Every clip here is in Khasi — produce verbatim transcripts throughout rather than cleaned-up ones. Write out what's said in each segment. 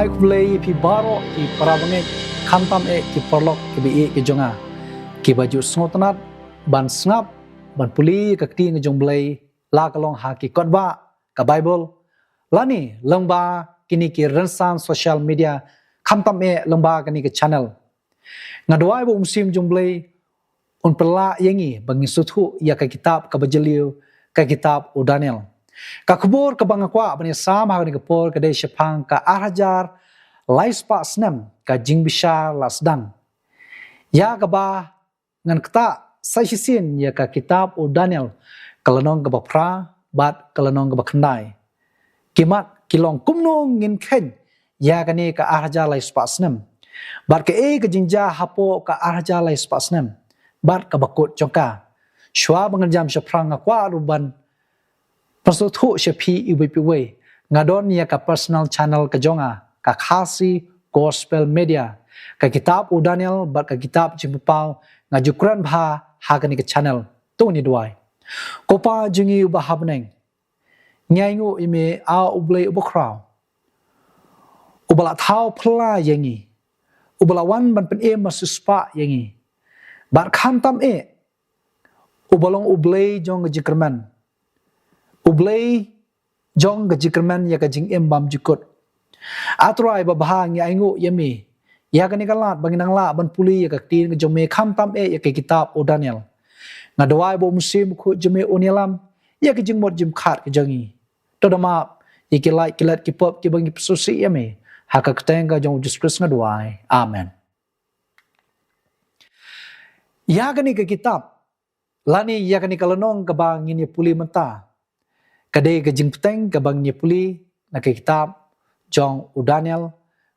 Khublei ïa phi baroh ki para bangeit, khamtam eh ki paralok ki baieit ki jong nga, kiba ju sngewtynnat ban sngap, ban pule ïa ka ktien ka jong U Blei, la ka long ha ki kot bah ka Bible, lane lyngba kine ki rynsan social media, khamtam eh lyngba kane ka channel. Nga duwai ba u Mynsiem jong U Blei un pynlah ïa ngi ba ngin sngewthuh ïa ka kitab kaba jylliew, ka kitab u Daniel. Ka khubor kaba nga kwah ban ïasam ha kane ka por ka dei shaphang ka ar hajar lai spah snem ka jingbishar la sdang, ïa kaba ngan ktah sa shisien ïa ka kitab u Daniel, ka lynnong kaba phra bad ka lynnong kaba khyndai. Ki mat ki long: Kumno ngin kheiñ ïa kane ka ar hajar lai spah snem, bad kaei ka jingjia hapoh ka ar hajar lai spah snem, bad kaba kut jong ka? Shuwa ba ngan jam shaphrang, nga kwah ruh ban pynsngewthuh sha phi iwei pa iwei. Nga don ïa ka personal channel ka jong nga, ka Khasi Gospel Media. Ka kitab u Daniel bad ka kitab Jingpynpaw nga ju kren bha ha kane ka channel. To ngin ïa duwai. Ko Pa jong ngi uba ha bneng, ngi ainguh ïa me, A U Blei uba khraw, uba la thaw phylla ïa ngi, uba la wan ban pynim bad siewspah ïa ngi, bad khamtam eh uba long U Blei jong ka jingkyrmen, U Blei jong ka jingkyrmen ïa ka jingim bymjukut. A Trai babha, ngi ainguh ïa me ïa kane ka lad ba ngi nang lah ban pule ïa ka ktien ka jong me, khamtam eh ïa ka kitab u Daniel. Nga duwai ba u Mynsiem Bakhuid jong me un ïalam ïa ka jingmut jingpyrkhat ka jong ngi. To da map ïa ki lait ki let ki pop kiba ngi pynsngewsih ïa me. Ha ka kyrteng ka jong u Jisu Khrist nga duwai. Amen. Ïa kane ka kitab, lane ïa kane ka lynnong kaba ngin ïa pule mynta, ka dei ka jingpyrshang kaba ngin ïa pule na ka kitab jong u Daniel,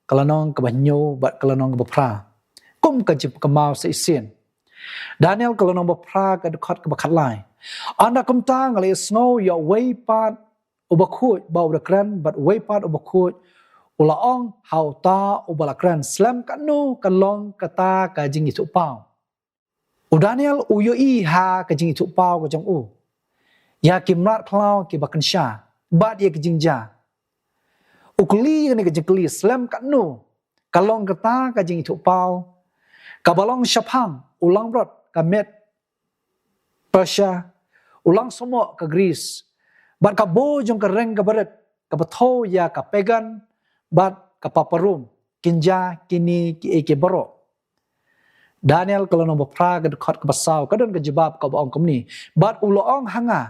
ka lynnong kaba hynñiew bad ka lynnong kaba phra. Kum ka jingpynkynmaw sa shisien, Daniel ka lynnong ba phra ka dkhot kaba khatlai: Ynda kumta nga la ïohsngew ïa uwei pat uba khuid ba u da kren, bad uwei pat uba khuid u la ong ha uta uba la kren, slem katno kan long kata ka jingïathuhpaw. U Daniel u ïohi ha ka jingïathuhpaw ka jong u ïa ki mrad khlaw kiba kynsha bad ïa ki jingjia. U kylli kane ka jingkylli, slem katno ka long kata ka jingïathuhpaw, kaba long shaphang u langbrot ka Med Persia, u langshohmoh ka Greece, bad ka bor jong ka reng kaba rit kaba thew ïa ka pagan bad ka papa Rom, kin jia kine kiei kiei baroh. Daniel ka lynnong ba phra ka dkhot kaba saw ka don ka jubab kaba ong kumne: Bad u la ong ha nga,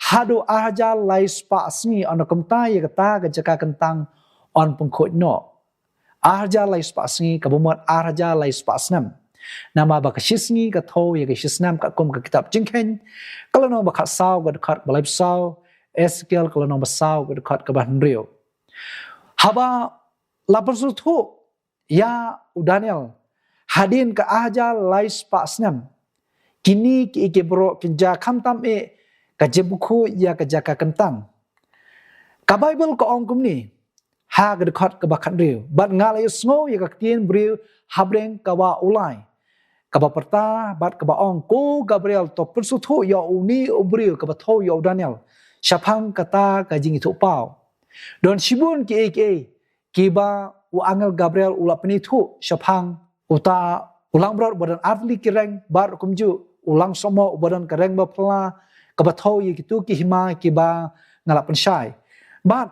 haduh ar hajar lai spah sngi, ynda kumta ïa kata ka jaka kyntang yn pynkhuid noh. Ar hajar lai spah sngi kaba mut ar hajar lai spah snem, namar ba ka shi sngi ka thew ïa ka shi snem, katkum ka kitab Jingkheiñ ka lynnong ba khatsaw ka dkhot kaba laiphew saw, Esekiel ka lynnong ba saw ka dkhot kaba hynriew. Haba la pynsngewthuh ïa u Daniel, hadien ka ar hajar lai spah snem kine kiei kiei baroh kin jia, khamtam eh ka jingpynkhuid ïa ka jaka kyntang, ka Baibl ka ong kumne ha ka dkhot kaba khathynriew: Bad nga la ïohsngew ïa ka ktien briew hapdeng ka wah u lai, kaba pyrta bad kaba ong, Ko Gabriel, to pynsngewthuh ïa une u briew kaba thew ïa u Daniel shaphang kata ka jingïathuhpaw. Don shibun kiei kiei kiba u angel Gabriel u la pynithuh shaphang uta u langbrot uba don artylli ki reng, bad kumjuh u langshohmoh uba don ka reng ba phylla, kaba thew ïa kito ki hima kiba nga la pynshai. Bad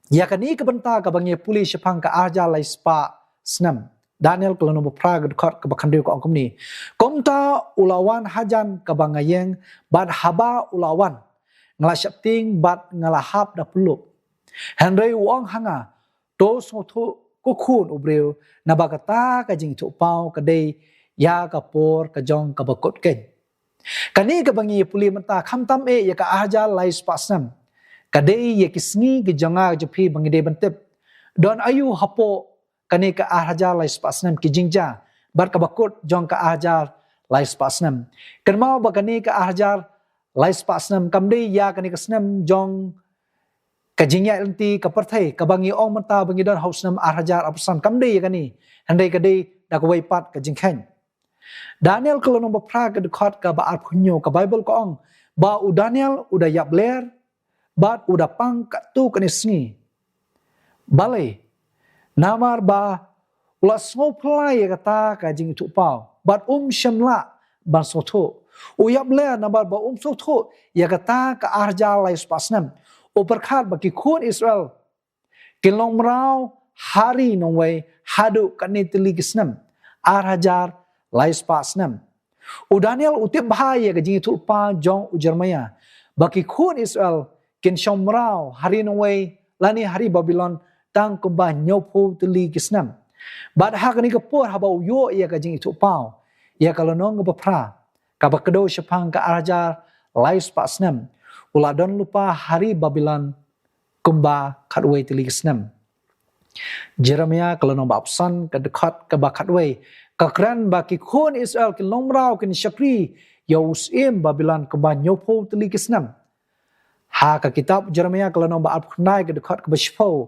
ïa kane ka bynta kaba ngi ïa pule shaphang ka ar hajar lai spah snem, Daniel ka lynnong ba phra ka dkhot kaba khathynriew ka ong kumne: Kumta u la wan hajan kaba nga ïeng, bad haba u la wan, nga la sheptieng bad nga la hap da pynlup. Hynrei u ong ha nga, To sngewthuh, ko khun u briew, naba kata ka jingïathuhpaw ka dei ïa ka por ka jong kaba kut keiñ. Kane kaba ngi ïa pule mynta, khamtam eh ïa ka ar hajar lai spah snem, ka dei ïa ki sngi ki jong nga ki jong phi ba ngi dei ban tip don aïu hapoh kane ka ar hajar lai spah snem, ki jingjia bad kaba kut jong ka ar hajar lai spah snem. Kynmaw ba kane ka ar hajar lai spah snem kam dei ïa kane ka snem jong ka jingïaid lynti ka pyrthei kaba ngi ong mynta ba ngi don ha u snem ar hajar arphew san, kam dei ïa kane, hynrei ka dei da kawei pat ka jingkheiñ. Daniel ka lynnong ba phra ka dkhot kaba arphew hynñiew, ka Baibl ka ong ba u Daniel u da ïap ler bad u da pang katto katne sngi. Balei? Namar ba u la sngewphylla ïa kata ka jingithuhpaw bad um shym lah ban sngewthuh. U ïap leh namar ba um sngewthuh ïa kata ka ar hajar lai spah snem. U pyrkhat ba ki khun Israel kin long mraw ha ri nongwei haduh katne tylli ki snem, ar hajar lai spah snem. U Daniel u tip bha ïa ka jingithuhpaw jong u Jeremiah ba ki khun Israel kin shong mraw ha ri nongwei lane ha ri Babilon tang kumba hynñiewphew tylli ki snem. Bad ha kane ka por haba u ïoh ïa ka jingithuhpaw ïa ka lynnong kaba phra kaba kdew shaphang ka ar hajar lai spah snem, u la don lypa ha ri Babilon kumba khatwei tylli ki snem. Jeremiah ka lynnong ba arphew san ka dkhot kaba khatwei ka kren ba ki khun Israel kin long mraw, kin shakri ïa u syiem Babilon kumba hynñiewphew tylli ki snem. Ha ka kitab Jeremiah ka lynnong ba arphew khyndai ka dkhot kaba shiphew,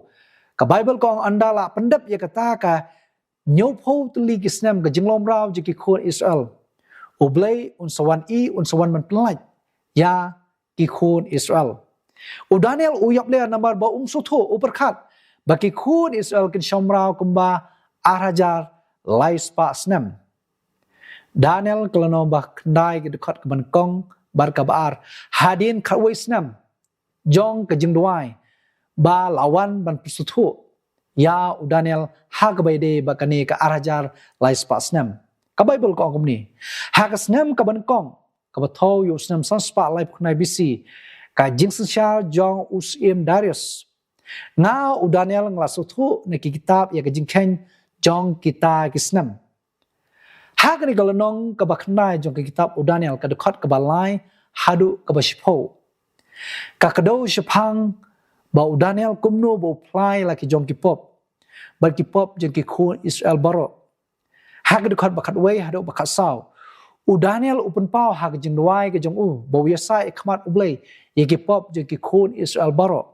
ka Baibl ka ong, ynda la pyndep ïa kata ka hynñiewphew tylli ki snem ka jinglong mraw jong ki khun Israel, U Blei un sa wan, i un sa wan ban pyllait ïa ki khun Israel. U Daniel u ïap leh namar ba um sngewthuh, u pyrkhat ba ki khun Israel kin shong mraw kumba ar hajar lai spah snem. Daniel ka lynnong ba khyndai ka dkhot kaba nyngkong bad kaba ar. Hadien khatwei snem jong ka jingduwai ba la wan ban pynsngewthuh ïa u Daniel ha kaba ïadei bad kane ka ar hajar lai spah snem, ka Baibl ka ong kumne: Ha ka snem kaba nyngkong, kaba thew ïa u snem san spah laiphew khyndai B C, ka jingsynshar jong u syiem Darius, nga u Daniel nga la sngewthuh na ki kitab ïa ka jingkheiñ jong kita ki snem. Ha kane ka lynnong kaba khyndai jong ka kitab u Daniel, ka dkhot kaba lai haduh kaba shiphew, ka kdew shaphang ba u Daniel kumno ba u phla ïa la ki jong ki pop bad ki pop jong ki khun Israel baroh. Ha ka dkhot ba khatwei haduh ba khatsaw, u Daniel u pynpaw ha ka jingduwai ka jong u ba u ïasaid ha khmat U Blei ïa ki pop jong ki khun Israel baroh.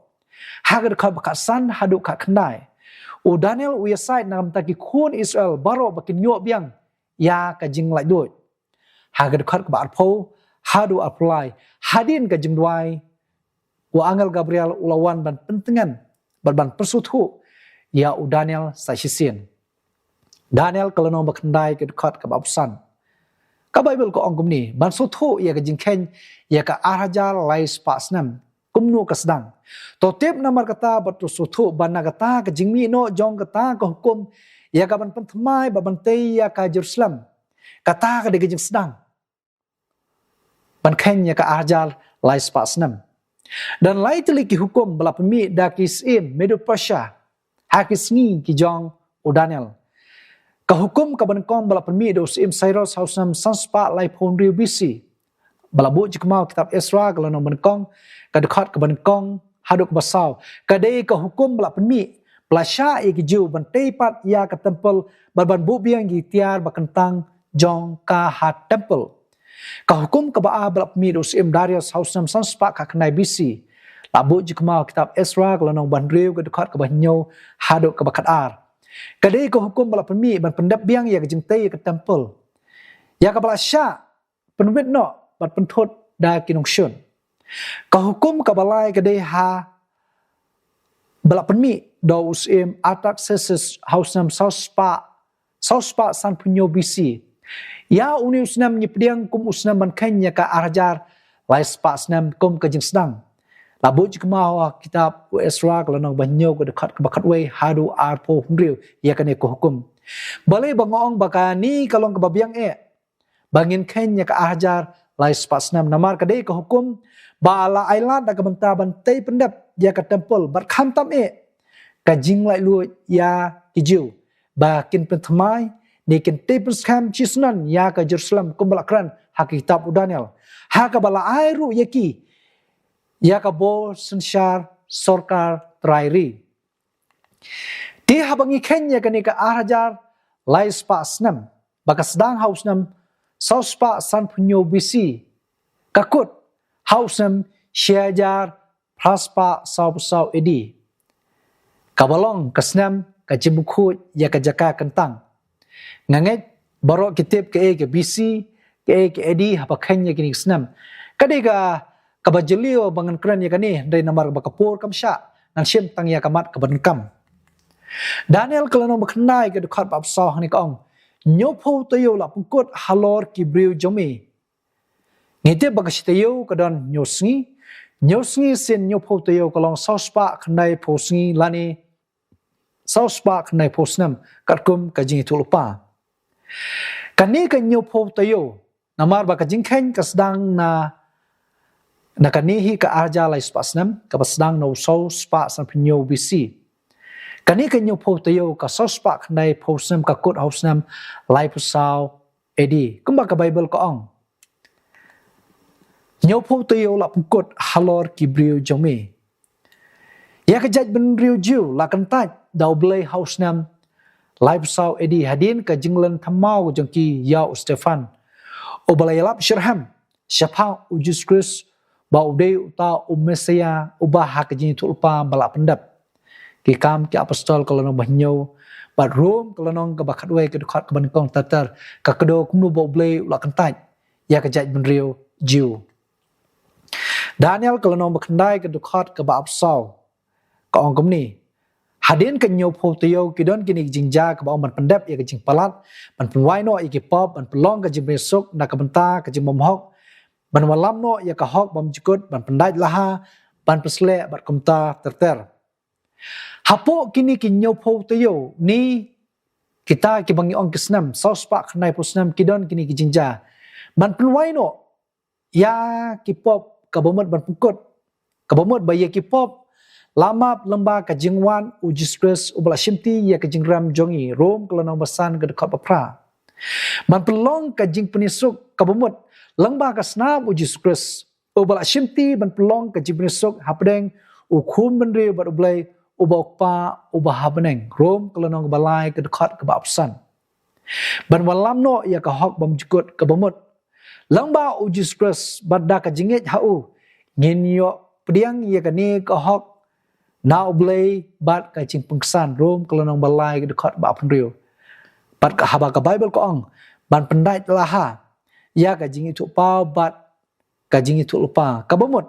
Ha ka dkhot ba khatsan haduh khatkhyndai, u Daniel u ïasaid na ka bynta ki khun Israel baroh ba kin ïoh biang ïa ka jinglaitluid. Ha ka dkhot kaba arphew haduh arphew lai, hadien ka jingduwai, u angel Gabriel u la wan ban pyntngen bad ban pynsngewthuh ïa u Daniel sa shisien. Daniel ka lynnong ba khyndai ka dkhot kaba arphew san, ka Baibl ka ong kumne: Ban sngewthuh ïa ka jingkheiñ ïa ka ar hajar lai spah snem, kumno ka sdang, to tip namar kata bad to sngewthuh ba na kata ka jingmih noh jong kata ka hukum ïa ka ban pynthymmai bad ban tei ïa ka Jerusalem, kata ka dei ka jingsdang ban kheiñ ïa ka ar hajar lai spah snem. Don lai tylli ki hukum ba la pynmih da ki syiem Medo Persia ha ki sngi ki jong u Daniel. Ka hukum kaba nyngkong ba la pynmih da u syiem Cyrus ha u snem san spah laiphew hynriew B C, ba la buh jingkynmaw ha kitab Ezra ka lynnong ba nyngkong ka dkhot kaba nyngkong haduh kaba saw, ka dei ka hukum ba la pynmih ba la shah ïa ki Jiw ban tei pat ïa ka templ bad ban buh biang ïa ki tiar ba kyntang jong ka ha templ. Ka hukum kaba ar ba la pynmih da u syiem Darius ha u snem san spah khatkhyndai B C, la buh jingkynmaw ha kitab Ezra ka lynnong ba hynriew ka dkhot kaba hynñiew haduh kaba khatar, ka dei ka hukum ba la pynmih ban pyndep biang ïa ka jingtei ïa ka templ, ïa kaba la shah pynwit noh bad pynthut da ki nongshun. Ka hukum kaba lai ka dei ha ba la pynmih da u syiem Artaxerxes ha u snem saw spah, saw spah sanphew hynñiew B C. Ïa une u snem ngi pdiang kum u snem ban kheiñ ïa ka ar hajar lai spah snem kum ka jingsdang. La buh jingkynmaw ha kitab u Ezra ka lynnong ba hynñiew ka dkhot kaba khatwei haduh arphew hynriew ïa kane ka hukum. Balei ba nga ong ba kane ka long kaba biang eh ba ngin kheiñ ïa ka ar hajar lai spah snem? Namar ka dei ka hukum ba la ailad da ka bynta ban tei pyndep ïa ka templ bad khamtam eh ka jinglaitluid ïa ki Jiw ba kin pynthymmai ne kin tei pynskhem shisyndon ïa ka Jerusalem kumba la kren ha ka kitab u Daniel, ha kaba la ai ruh ïa ki ïa ka bor synshar sorkar trai ri. Te haba ngi kheiñ ïa kane ka ar hajar lai spah snem ba ka sdang ha u snem saw spah sanphew hynñiew B C, ka kut ha u snem shi hajar phra spah sawphew saw A D, kaba long ka snem ka jingbunkhuid ïa ka jaka kyntang. Nga ngeit baroh ki tip kaei ka B C, kaei ka A D haba kheiñ ïa kine ki snem. Ka dei ka kaba jylliew ba ngan kren ïa kane, hynrei namar ba ka por kam shah, ngan shim tang ïa ka mat kaba donkam. Daniel ka lynnong ba khyndai ka dkhot ba arphew saw hangne ka ong, hynñiewphew taïew la pynkut halor ki briew jong me. Ngi tip ba ka shi taïew ka don hynñiew sngi. Hynñiew sngi sien hynñiewphew taïew ka long saw spah khyndaiphew sngi lane saw spah khyndaiphew snem katkum ka jingïathuhlypa. Kane ka hynñiewphew taïew, namar ba ka jingkheiñ ka sdang na na kane hi ka ar hajar lai spah snem, kaba sdang na u saw spah sanphew hynñiew B C. Kane ka hynñiewphew taïew ka saw spah khyndaiphew snem ka kut ha u snem laiphew saw A D. Kumba ka Baibl ka ong, hynñiewphew taïew la pynkut halor ki briew jong me. Ïa ka jaitbynriew Jiw la kyntait da U Blei ha u snem laiphew saw A D hadien ka jinglen thymmai jong ki ïa u Stephan, uba la ïalap shitrhem shaphang u Jisu Khrist ba u dei uta u Messaïah uba ha ka Jingïathuhlypa ba la pyndep. Ki Kam ki Apostol ka lynnong ba hynñiew bad Rom ka lynnong kaba khatwei ka dkhot kaba nyngkong ter ter ka kdew kumno ba U Blei u la kyntait ïa ka jaitbynriew Jiw. Daniel ka lynnong ba khyndai ka dkhot kaba arphew saw ka ong kumne: Hadien ka hynñiewphew taïew ki don kine ki jingjia kaba ong ban pyndep ïa ka jingpalat, ban pynwai noh ïa ki pop, ban pynlong ka jingpynïasuk na ka bynta ka jingbymhok, ban wallam noh ïa ka hok bymjukut, ban pyndait laha, ban pynsleh bad kumta ter ter. Hapoh kine ki hynñiewphew taïew ne kita kiba ngi ong ki snem, saw spah khyndaiphew snem ki don kine ki jingjia. Ban pynwai noh ïa ki pop, kaba mut ban pynkut, kaba mut ba ïa ki pop la map lyngba ka jingwan u Jisu Khrist uba la shimti ïa ka jingrem jong ngi, Rom ka lynnong ba san ka dkhot ba phra. Ban pynlong ka jingpynïasuk, kaba mut lyngba ka snam u Jisu Khrist uba la shimti ban pynlong ka jingpynïasuk hapdeng u khun bynriew bad U Blei uba U Kpa uba ha bneng, Rom ka lynnong kaba lai ka dkhot kaba arphew san. Ban wallam noh ïa ka hok bymjukut, kaba mut lyngba u Jisu Khrist bad da ka jingngeit ha u ngin ïoh pdiang ïa kane ka hok na U Blei bad ka jingpynksan, Rom ka lynnong ba lai ka dkhot ba arphew hynriew. Bad ka, haba ka Baibl ka ong ban pyndait laha ïa ka jingïathuhpaw bad ka jingïathuhlypa, kaba mut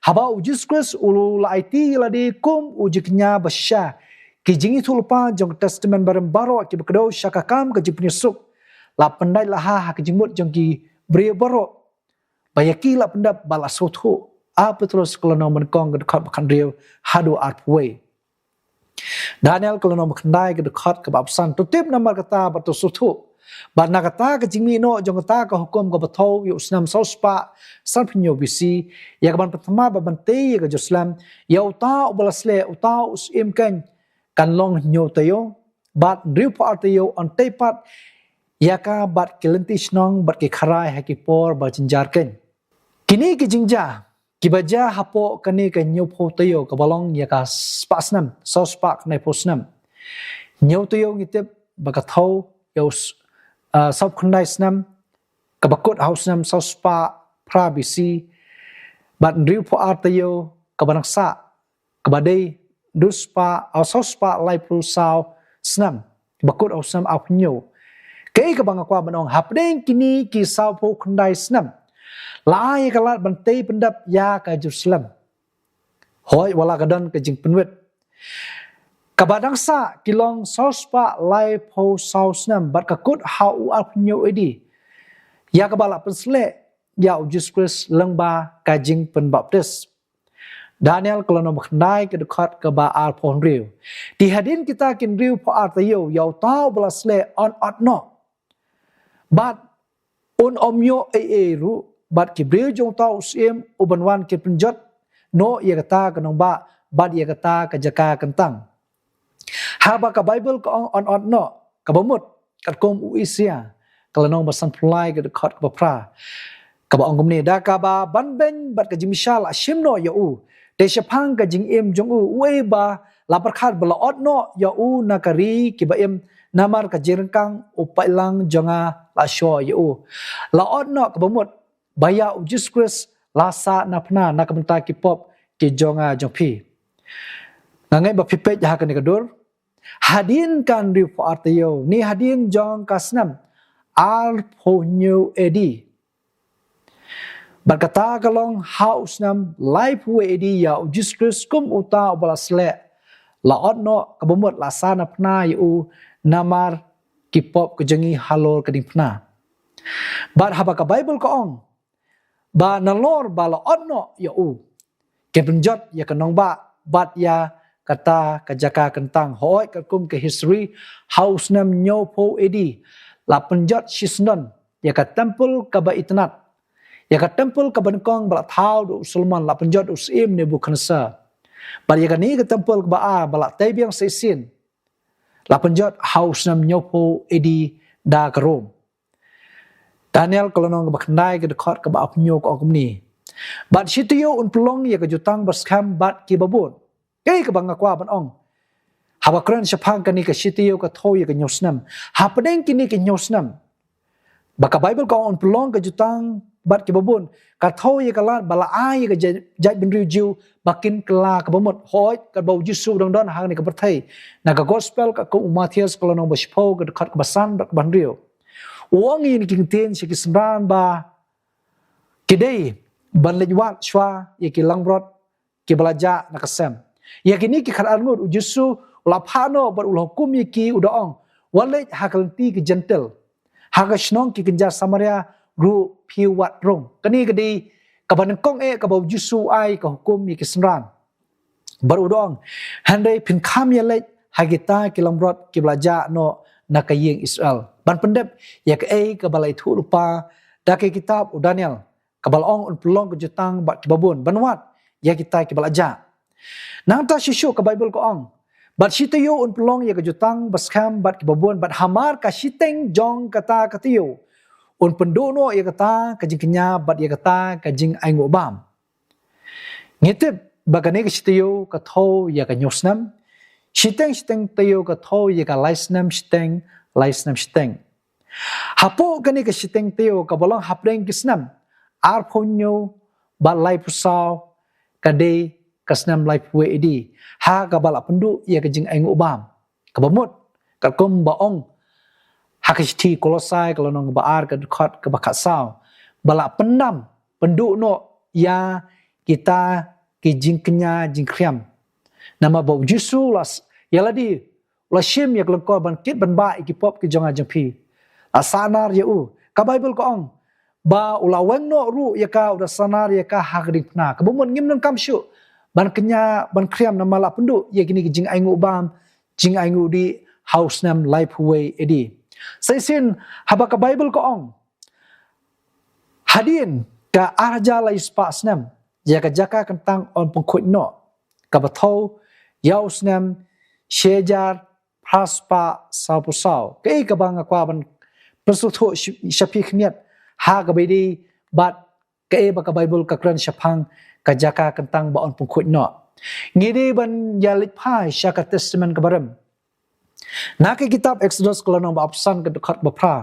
haba u Jisu Khrist u la aiti ïa lade kum u jingkñia ba shisha, ki jingïathuhlypa jong ka Testament Barim baroh kiba kdew sha ka kam ka jingpynïasuk la pyndait laha ha ka jingmut jong ki briew baroh, ba ïa ki la pyndep bad la sngewthuh. Ar Petros ka lynnong ba nyngkong ka dkhot ba khathynriew haduh arphew wei. Daniel ka lynnong ba khyndai ka dkhot kaba arphew san: To tip namar kata bad to sngewthuh, bad na kata ka jingmih noh jong kata ka hukum kaba thew ïa u snem saw spah sanphew hynñiew B C, ïa kaban pynthymmai bad ban tei ïa ka Jerusalem ïa uta uba la sleh, uta u Syiem keiñ, kan long hynñiew taïew, bad hynriewphew ar taïew yn tei pat ïa ka bad ki lynti shnong bad ki kharai ha ki por ba jynjar keiñ. Kine ki jingjia kiba jia hapoh kane ka hynñiewphew taïew kaba long ïa ka spah snem, saw spah khyndaiphew snem. Hynñiew taïew ngi tip ba ka thew ïa u s-, ah, saw khyndai snem, kaba kut ha u snem saw spah phra B C, bad hynriewphew ar taïew kaba nang sah, kaba dei hynriew spah, ah, saw spah laiphew saw snem, ba kut ha u snem arphew hynñiew. Kaei kaba nga kwah ban ong, hapdeng kine ki sawphew khyndai snem la ai ïa ka lad ban tei pyndep ïa ka Jerusalem. Hooid, wat la ka don ka jingpynwit, kaba dang sah ki long saw spah laiphew saw snem bad ka kut ha u arphew hynñiew A D, ïa kaba la pynsleh ïa u Jisu Khrist lyngba ka jingpynbaptis. Daniel ka lynnong ba khyndai ka dkhot kaba arphew hynriew: Te hadien kita ki hynriewphew ar taïew ïa uta uba la sleh yn ot noh, bad un ym ïoh ei ei ruh, bad ki briew jong uta u Syiem uban wan kin pynjot noh ïa kata ka nongbah bad ïa kata ka jaka kyntang. Haba ka Baibl ka ong yn ot noh, kaba mut katkum u Isaïah ka lynnong ba sanphew lai ka dkhot kaba phra, kaba ong kumne: Da kaba ban beiñ bad ka jingbishar la shim noh ïa u, te shaphang ka jingim jong u, uei ba la pyrkhat ba la ot noh ïa u na ka ri kiba im, namar ka jingryngkang u paidlang jong nga la shoh ïa u. La ot noh, kaba mut ba ïa u Jisu Khrist la sah na phna na ka bynta ki pop ki jong nga jong phi. Nga ngeit ba phi peit ha kane ka dur. Hadien ka hynriewphew ar taïew ne hadien jong ka snem arphew hynñiew A D, bad kata ka long ha u snem laiphew wei A D ïa u Jisu Khrist kum uta uba la sleh, la ot noh, kaba mut la sa na phna ïa u namar ki pop ka jong ngi halor ka diengphna. Bad haba ka Baibl ka ong ba nalor ba la ot noh ïa u, kin pynjot ïa ka nongbah bad ïa kata ka jaka kyntang. Hooid, katkum ka history, ha u snem hynñiewphew A D la pynjot shisyndon ïa ka temple kaba itynnad, ïa ka temple kaba nyngkong ba la thaw da u Solomon, la pynjot da u Syiem Nebukhadnessar. Bad ïa kane ka temple kaba ar ba la tei biang sa shisien, la pynjot ha u snem hynñiewphew A D da ka Rom. Daniel ka lynnong kaba khyndai, ka dkhot kaba arphew hynñiew ka ong kumne: Bad shi taïew un pynlong ïa ka jutang ba skhem bad kiba bun. Kaei kaba nga kwah ban ong? Haba kren shaphang kane ka shi taïew ka thew ïa ka hynñiew snem. Hapdeng kine ka hynñiew snem, ba ka Baibl ka ong un pynlong ka jutang bad kiba bun, ka thew ïa ka lad ba la ai ïa ka jait, jaitbynriew Jiw ba kin kylla kaba mut. Hooid, katba u Jisu u dang don hangne ha ka pyrthei, na ka Gospel katkum u Mathaios ka lynnong ba shiphew, ka dkhot kaba san bad kaba hynriew, u ong ïa kine ki ktien sha ki synran ba ki dei ban leit wad shuwa ïa ki langbrot kiba la jah na ka sem. Ïa kine ki khatar ngut u Jisu u la phah noh bad u la hukum ïa ki, u da ong: Wat leit ha ka lynti ki Jentil, ha ka shnong ki kynja Samaria ruh phi wad rung. Kane ka dei kaba nyngkong eh kaba u Jisu u ai ka hukum ïa ki synran. Bad u da ong: Hynrei phin kham ïaleit ha kita ki langbrot kiba la jah noh na ka ïing Israel, ban pyndep ïa kaei kaba la ïathuh lypa da ka kitab u Daniel, kaba la ong un pynlong ka jutang bad kiba bun ban wad ïa kita kiba la jah. Nangta shuh shuh ka Baibl ka ong: Bad shi taïew un pynlong ïa ka jutang ba skhem bad kiba bun, bad hamar ka shiteng jong kata ka taïew un pynduh noh ïa kata ka jingkñia bad ïa kata ka jingainguh bam. Ngi tip ba kane ka shi taïew ka thew ïa ka hynñiew snem, shiteng shiteng taïew ka thew ïa ka lai snem shiteng, lai snem shiteng. Hapoh kane ka shiteng taïew kaba long hapdeng ki snem arphew hynñiew bad laiphew saw, ka dei ka snem laiphew wei A D, ha kaba la pynduh ïa ka jingainguh bam. Kaba mut, katkum ba ong ha ka shithi Kolosai ka lynnong ba ar, ka dkhot kaba khatsaw, ba la pyndam, pynduh noh ïa kita ki jingkñia jingkhriam. Namar ba u Jisu u la s-, ïa lade u la shim ïa ka lyngkor ban kit ban bah ïa ki pop ki jong nga jong phi. La sahnar ïa u. Ka Baibl ka ong ba u la weng noh ruh ïa ka, u da sahnar ïa ka ha ka diengphna. Kaba mut ngim donkam shuh ban kñia ban khriam namar la pynduh ïa kine ki jingainguh bam, jingainguh dih ha u snem laiphew wei A D. Sa shisien haba ka Baibl ka ong hadien ka ar hajar lai spah snem, ïa ka jaka kyntang yn pynkhuid noh, kaba thew ïa u snem shi hajar phra spah sawphew saw. Kaei kaba nga kwah ban pynsngewthuh sh-, sha phi khyndiat ha kaba ïadei bad kaei ba ka Baibl ka kren shaphang ka jaka kyntang ba yn pynkhuid noh. Ngi dei ban ïa leit phai sha ka Testament kaba rim. Na ka kitab Exodus ka lynnong ba arphew san, ka dkhot ba phra,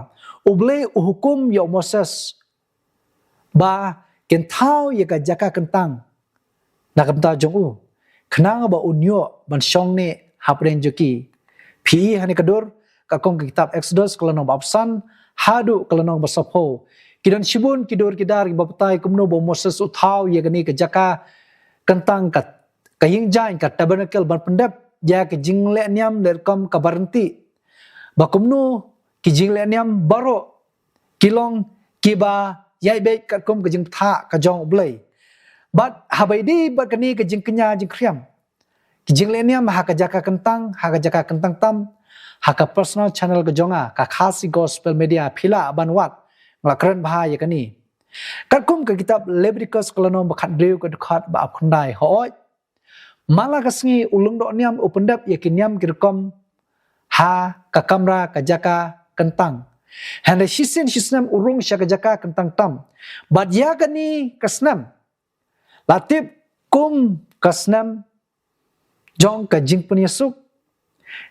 U Blei u hukum ïa u Moses ba kin thaw ïa ka jaka kyntang na ka bynta jong u, khnang ba un ïoh ban shong neh hapdeng jong ki. Phi i hangne ka dur, katkum ka kitab Exodus ka lynnong ba arphew san haduh ka lynnong ba sawphew, ki don shibun ki dur ki dar kiba batai kumno ba u Moses u thaw ïa kane ka jaka kyntang, ka, ka ïingjaiñ, ka tabernacle, ban pyndep ïa ka jingleh niam leh rukom kaba ryntih. Ba kumno ki jingleh niam baroh ki long kiba ïaid beit katkum ka jingbthah ka jong U Blei. Bad haba ïadei bad kane ka jingkñia jingkhriam, ki jingleh niam ha ka jaka kyntang, ha ka jaka kyntang tam, ha ka personal channel ka jong nga, ka Khasi Gospel Media, phi lah ban wad, nga la kren bha ïa kane. Katkum ka kitab Leviticus ka lynnong ba khathynriew, ka dkhot ba arphew khyndai, hooid, man la ka sngi u lyngdoh niam u pyndep ïa ki niam ki rukom ha ka kamra ka jaka kyntang. Hynrei shisien shisnem u rung sha ka jaka kyntang tam. Bad ïa kane ka snem la tip kum ka snem jong ka jingpynïasuk,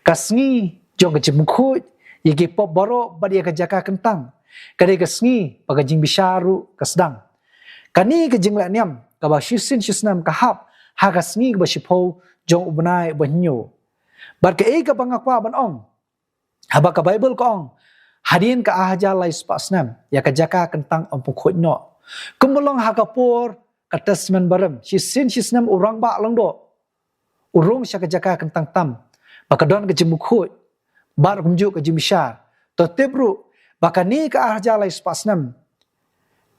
ka sngi jong ka jingpynkhuid ïa ki pop baroh bad ïa ka jaka kyntang. Ka dei ka sngi ba ka jingbishar ruh ka sdang. Kane ka jingleh niam kaba shisien shisnem ka hap ha ka sngi kaba shiphew jong u bnai ba hynñiew. Bad kaei kaba nga kwah ban ong, haba ka Baibl ka ong hadien ka ar hajar lai spah snem ïa ka jaka kyntang yn pynkhuid noh, kumba long ha ka por ka Testament barim, shisien shisnem u rangbah lyngdoh u rung sha ka jaka kyntang tam, ba ka don ka jingmukhuid bad kumjuh ka jingbishar. To tip ruh ba kane ka ar hajar lai spah snem,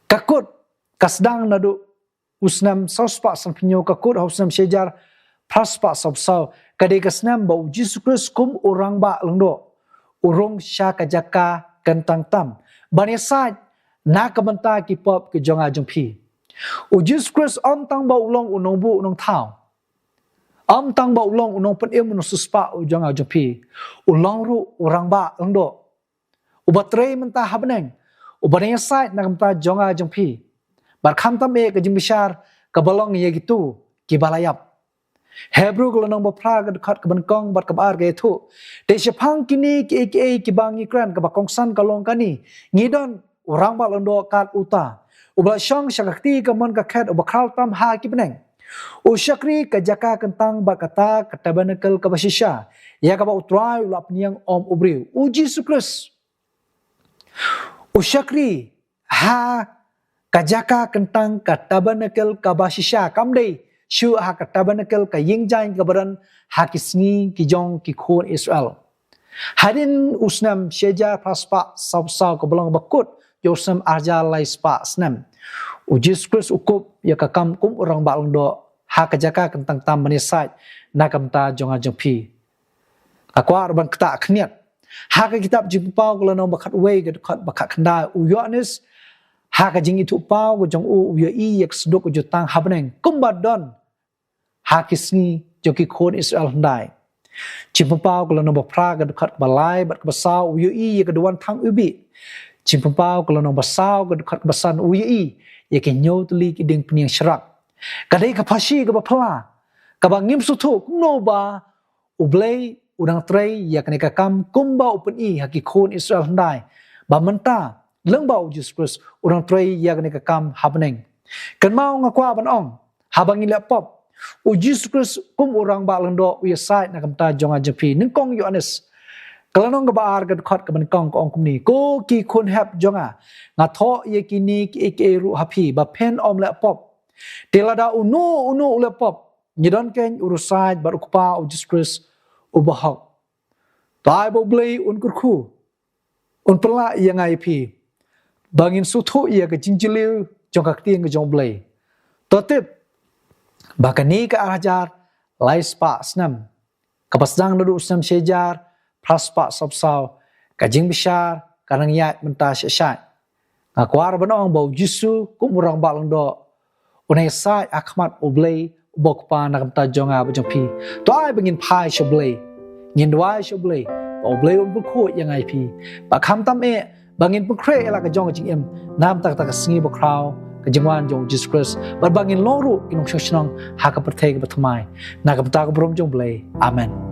ka kut ka sdang naduh u snem saw spah sanphew hynñiew, ka kut ha u snem shi hajar phra spah saw phew saw. Ka dei ka snem ba u Jisu Khrist kum u Rangbah Lyngdoh u rung sha ka jaka kyntang tam ban ïasaid na ka bynta ki pop ki jong nga jong phi. U Jisu Khrist ym tang ba u long u nongbuh u nongthaw, ym tang ba u long u nongpynim u nongsiewspah u jong nga jong phi, u long ruh u Rangbah Lyngdoh uba trei mynta ha bneng, uba ïasaid na ka bynta jong nga jong phi. Bad khamtam eh ka jingbishar kaba long ïa kito kiba la ïap. Hebru ka lynnong ba phra ka dkhot kaba nyngkong bad kaba ar ka ïathuh: Te shaphang kine kiei kiei kiba ngi kren, kaba kongsan ka long kane: ngi don u Rangbah Lyngdoh kat uta, uba la shong sha ka kti kamon ka khet, uba khraw tam ha ki bneng. U shakri ka jaka kyntang bad kata ka tabernacle kaba shisha, ïa kaba U Trai u la pynïeng ym u briew, u Jisu Khrist. U shakri ha ka jaka kyntang, ka tabernacle kaba shisha, kam dei shuh ha ka tabernacle, ka ïingjaiñ kaba don ha ki sngi ki jong ki khun Israel. Hadien u snem shi hajar phra spah saw phew saw, kaba long ba kut ïa u snem ar hajar lai spah snem, u Jisu Khrist u kup ïa ka kam kum u Rangbah Lyngdoh ha ka jaka kyntang tam ban ïasaid na ka bynta jong nga jong phi. Nga kwah ruh ban ktah khyndiat ha ka kitab Jingpynpaw ka lynnong ba khatwei ka dkhot ba khatkhyndai, u Ïoannis ha ka jingithuhpaw ka jong u, u ïohi ïa ka synduk ka jutang ha bneng kumba don ha ki sngi jong ki khun Israel hyndai. Jingpynpaw ka lynnong ba phra ka dkhot kaba lai bad kaba saw, u ïohi ïa ka duwan thang iwbih. Jingpynpaw ka lynnong ba saw ka dkhot kaba san, u ïohi ïa ki hynñiew tylli ki dieng pynïeng sharak. Ka dei ka pharshi kaba phylla, kaba ngim sngewthuh kumno ba U Blei u dang trei ïa kane ka kam kumba u pyni ha ki khun Israel hyndai, ba mynta lyngba u Jisu Khrist u dang trei ïa kane ka kam ha bneng. Kynmaw, nga kwah ban ong, haba ngi leh pop, u Jisu Khrist kum u Rangbah Lyngdoh u ïasaid na ka bynta jong nga jong phi. Nyngkong Ïoannis ka lynnong kaba ar ka dkhot kaba nyngkong ka ong kumne: Ko ki khun hep jong nga, nga thoh ïa kine kiei kiei ruh ha phi ba phin ym leh pop. Te lada uno uno u leh pop, ngi don keiñ u riewsaid bad u Kpa, u Jisu Khrist uba hok. To ai ba U Blei un kyrkhu, un pynlah ïa nga ïa phi ba ngin sngewthuh ïa ka jingjylliew jong ka ktien ka jong U Blei. To tip ba kane ka ar hajar lai spah snem, kaba sdang naduh u snem shi hajar phra spah saw phew saw, ka jingbishar ka nang ïaid mynta shai shai. Nga kwah ruh ban ong ba u Jisu kum u Rangbah Lyngdoh u nang ïasaid ha khmat U Blei uba U Kpa na ka bynta jong nga bad jong phi. To ai ba ngin phai sha U Blei, ngin duwai sha U Blei ba U Blei un pynkhuid ïa nga ïa phi, ba khamtam eh ba ngin pynkhreh ïa la ka jong ka jingim na ka bynta kata ka sngi bakhraw, ka jingwan jong u Jisu Khrist, bad ba ngin long ruh ki nongshong shnong ha ka pyrthei kaba thymmai. Na ka bynta ka burom jong U Blei. Amen.